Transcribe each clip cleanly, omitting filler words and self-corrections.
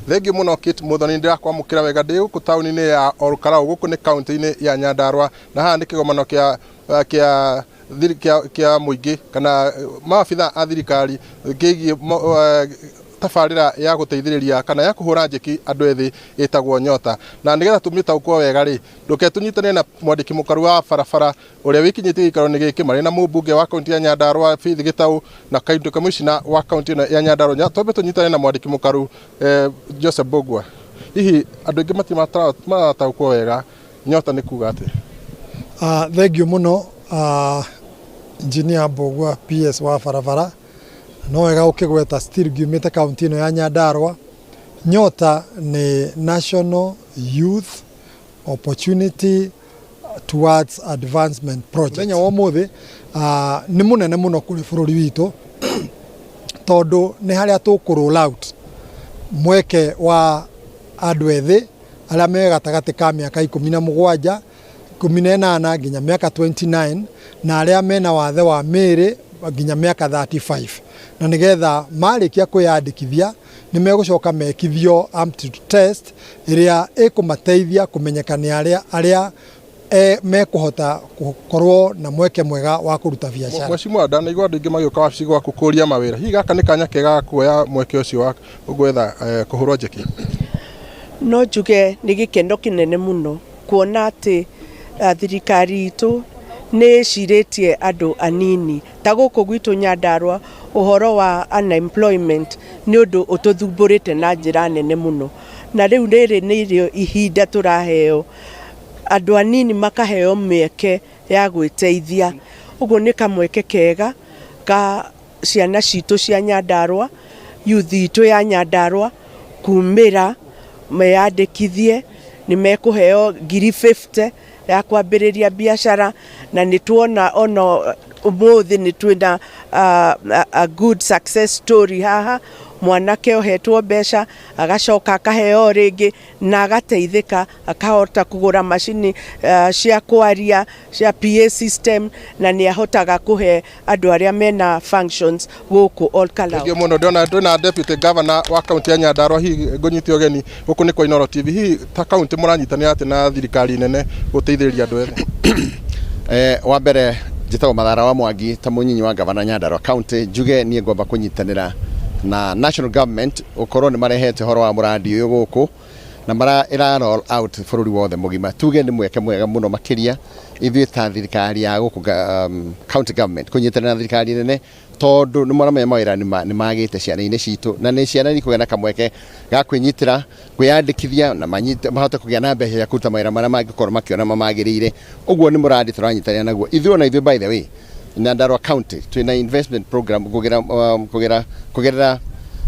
Thengiũ mũno Kate Muthoni, ndĩrakwamũkĩra wega ndĩ gũkũ taũni-inĩ ya Olkalou, gũkũ nĩ kaunti-inĩ ya Nyandarua, na haha nĩ kĩgomano kĩa kĩa kĩa mũingĩ kana maabitha a thirikari kĩgiĩ tabarĩra ya gũteithĩrĩria kana ya kũhũra njeki andũ ethĩ ĩtagwo Nyota. Na nĩgetha tũmĩtaũkwo wega rĩ, ndũke tũnyitane na mwandĩki mũkaru wa barabara ũrĩa wĩkinyĩtie gĩikaro-inĩ gĩkĩ marĩ na mũmbunge wa kaunti ya Nyandarua Faith Gĩtaũ na county commissioner wa kaunti ĩno ya Nyandarua. Twambe tũnyitane na mwandĩki mũkaru Joseph Mbugua. Hihi andũ aingĩ matirĩ marataũkwo wega Nyota nĩ kuga atĩa? Thengiũ mũno Engineer Mbugua, PS wa barabara. No wega ũkĩgweta still ngiumĩte kaunti ĩno ya Nyandarua. Nyota nĩ National Youth Opportunity Towards Advancement Project. Mũthenya wa ũmũthĩ nĩ mũnene mũno kũrĩ bũrũri witũ tondũ nĩ harĩa tũkũ roll out mweke wa andũ ethĩ arĩa me gatagatĩ ka mĩaka 17, 18 nginya mĩaka 29, na arĩa mena wathe wa mĩĩrĩ nginya mĩaka 35, na nĩgetha marĩkia kwĩyandĩkithia nĩ megũcoka mekithio aptitude test ĩrĩa ĩkũmateithia kũmenyeka nĩ arĩa arĩa mekũhota gũkorwo na mweke mwega wa kũruta biacara. Mheshimiwa, ndanaigua andũ aingĩ magĩũka wabici gwaku kũria mawĩra. Hihi gaka nĩ kanya kega ga kuoya mweke ũcio wa gwetha kũhũrwo njeki? No njuge nĩ gĩkeno kĩnene mũno kuona atĩ thirikari itũ nĩ ĩcirĩtie andũ anini ta gũkũ gwitũ Nyandarua. Ũhoro wa unemployment nĩ ũndũ ũtũthumbũrĩte na njĩra nene mũno, na rĩu rĩrĩ nĩrĩo ihinda tũraheo andũ anini makaheo mĩeke ya gwĩteithia. Ũguo nĩ kamweke kega ka ciana citũ cia Nyandarua, youth itũ ya Nyandarua, kumĩra meyandĩkithie. Nĩ mekũheo ngiri 50 ya kwambĩrĩria biacara, na nĩ tuona ona ũmũthĩ nĩ twĩna a good success story haha, mwanake ohetwo mbeca, agacoka akaheo rĩngĩ na agateithĩka, akahota kũgũra macini cia kwaria cia PA system, na nĩ ahotaga kũhe andũ arĩa mena functions gũkũ Olkalou. Thengiũ mũno. Ndĩrona twĩna deputy governor wa kaunti ya Nyandarua. Hihi ngũnyite ũgeni gũkũ nĩ kwa Inooro TV. Hihi ta kaunti mũranyitanĩra atĩ na thirikari nene gũteithĩrĩria andũ ethĩ? Wa mbere njĩtagwo Mathara wa Mwangi, ta mũnyinyi wa gavana Nyandarua County, njuge niĩ ngwamba kũnyitanĩra na national government gũkorwo nĩ marehete ũhoro wa mũrandi ũyũ gũkũ na mara ĩra roll out bũrũri wothe mũgima. Tuge nĩ mweke mwega mũno makĩria ithuĩ ta thirikari ya gũkũ county government kũnyitanĩra na thirikari nene, tondũ nĩ maramenya mawĩra nĩ magĩte ciana-inĩ citũ, na nĩ ciana ikũgĩa na kamweke ga kwĩnyitĩra, kwĩyandĩkithia na manyite, mahote kũgĩa na mbeca cia kũruta mawĩra marĩa mangĩkorwo makĩona mamagĩrĩire. Ũguo nĩ mũrandi tũranyitanĩra naguo ithuĩ. Ona ithuĩ, by the way, Nyandarua County twĩna investment program kũgera kũgera kũgerera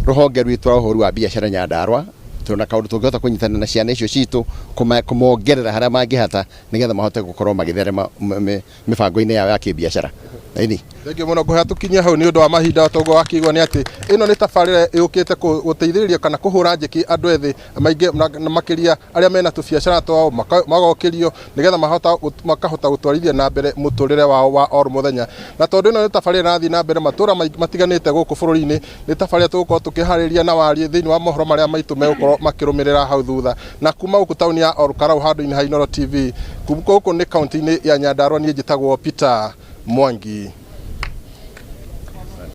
rũhonge rwitũ rwa ũhũri wa biacara Nyandarua. Twĩna kaũndũ tũngĩhota kũnyitanĩra na ciana icio citũ kũmongerera harĩa mangĩhata nĩgetha mahote gũkorwo magĩtherema mĩbango-inĩ yao ya kĩbiacara ĩni. Thengiũ mũno. Ngũhea tũkinyie hau nĩ ũndũ wa mahinda. Toguo wakĩigua nĩ atĩ ĩno nĩ tabarĩra ĩũkĩte gũteithĩrĩria kana kũhũra njeki andũ ethĩ maingĩ na makĩria arĩa mena tũbiacara twao, magokĩrio nĩgetha makahota gũtwarithia na mbere mũtũrĩre wao wa oro mũthenya. Na tondũ ĩno nĩ tabarĩra ĩrathiĩ na mbere matũra matiganĩte gũkũ bũrũri-inĩ, nĩ tabarĩra tũgũkorwo tũkĩharĩria na warie thĩinĩ wa mohoro marĩa maitũ megũkorwo makĩrũmĩrĩra hau thutha. Na kuma gũkũ taũni ya Olkalou, handũ-inĩ ha Inooro TV, gũkũ nĩ kaunti-inĩ ya Nyandarua, niĩ njĩtagwo Peter Mwangi.